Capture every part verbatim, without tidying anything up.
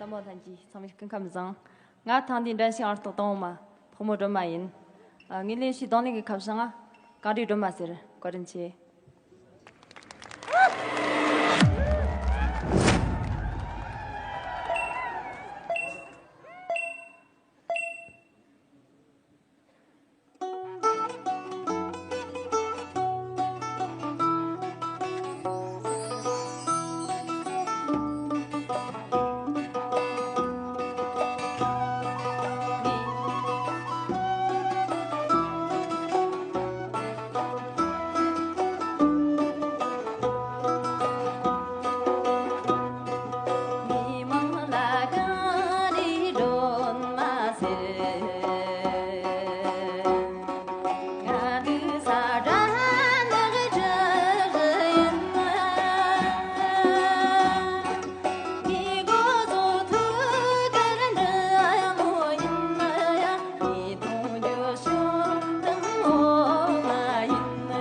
ལྟད་མོ་ལྷན་རྒྱས་ཚང་མས་སྐུ་ཁམས་བཟང་། ང་ཐེངས་འདིའི་འགྲན་ཞུགས་ཨང་རྟགས་དང་པོ་མ་ཕག་མོ་སྒྲོལ་མ་ཡིན། ཨ། ངའི་ལེན་བྱའི་རྡུང་ལེན་གྱི་ཁ་བྱང་ང་གངས་རིའི་སྒྲོལ་མ་ཟེར། བཀའ་དྲིན་ཆེ། མི་མང་ལ་གངས་རིའི་སྒྲོན་མ་ཟེར། ང་འདི་ས་དགྲ་ནག་དྲི་ཡིན། མི་མགོ་ཟུང་ཐུག་དཀར་འདྲ་མོ་ཡིན། མི་མཐོང་རྒྱུ་ཤོག་དང་འོ་མ་ཡིན།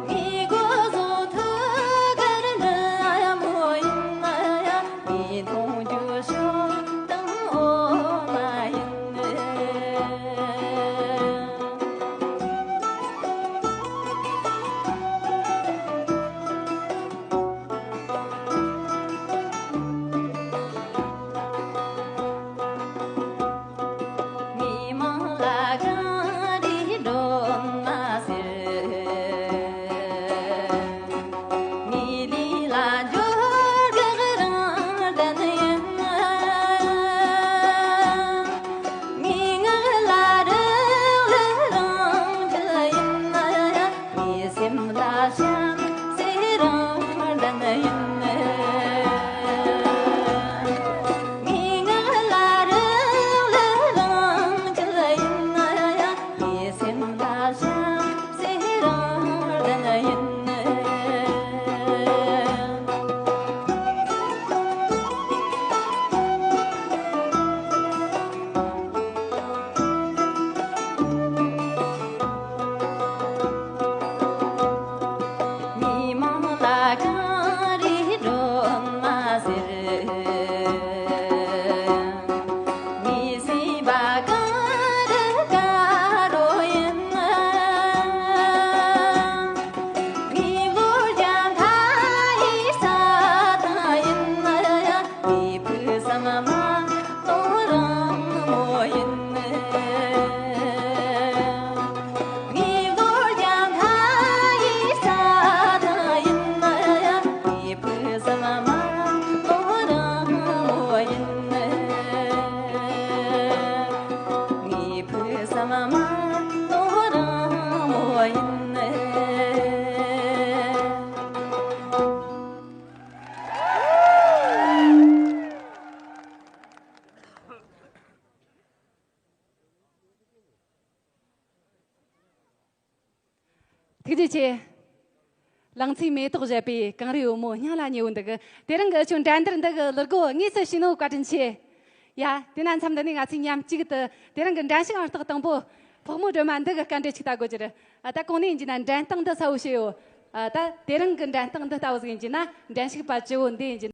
མི་མགོ་ཟུང་ཐུག་དཀར་འདྲ་མོ་ཡིན། མི་མཐོང་རྒྱུ་ཤོག་དང་འོ་མ་ཡིན། མི་མང་ལ་གངས་རིའི་སྒྲོན་མ་ཟེར། མི་ལུས་ལ་འབྱོར་གག་རང་གདན་ཡིན། མི་ངག་ལ་རག་ལས་རང་རྒྱལ་ཡིན། མི་སེམས་ལ་བྱམས་བརྩེ་རང་ལྡན་ཡིན། མི་ངག་ལ་རག་ལས་རང་རྒྱལ་ཡིན། མི་སེམས་ལ་བྱམས་བརྩེ་རང་ལྡན་ཡིན། མི་མང་ལ་གངས་རིའི་སྒྲོན་མ་ཟེར། མི་སྲིད་པ་གངས་རི་དཀར་པོ་ཡིན། མི་ལོ་བརྒྱ་མཐའ་ཡས་ས་དང་ཡིན། མི་ཕོ་བསམ་མ་ནོར་རང་མོ་ཡིན། མི་ལོ་བརྒྱ་མཐའ་ཡས་ས་དང་ཡིན། མི་ཕོ་བསམ་མ་ནོར་རང་མོ་ཡིན། མི་ཕོ་བསམ་མ་ནོར་རང་མོ་ཡིན། ཐུགས་རྗེ་ཆེ། ལང་ཚོའི་མེ་ཏོག་བཞད་པའི་གངས་རིའི་བུ་མོ་སྙིང་ལ་ཉེ་བོ་འདུག། དེ་རིང་གི་ཁྱོད་འགྲན་བསྡུར་འདི་གི་ལུ་གོ་དངོས་སུ་ཞུས་ནོ་བཀའ་དྲིན་ཆེ། ཡ། དེ་ན་མཚམས་འདི་ནས་ང་ཚོས་མཉམ་གཅིག་ཏུ་དེ་རིང་གི་འགྲན་ཞུགས་ཨང་རྟགས་དང་པོ་ཕག་མོ་སྒྲོལ་མ་འདི་གི་སྐར་འདྲ་ཅིག་ལྟ་དགོས་ཀྱི་རེད། ཨ། ད་གོང་ནས་ཡིན་གྱི་ན་འགྲན་སྟངས་འདི་གསལ་བོ་བྱས་ཡོད། ཨ། ད་དེ་རིང་གི་འགྲན་སྟངས་འདི་ལྟ་བུ་ཟིག་ཡིན་གྱི་ན་འགྲན་ཞུགས་པ་བཅུ་བོ་འདི་ཡིན་གྱི་ན།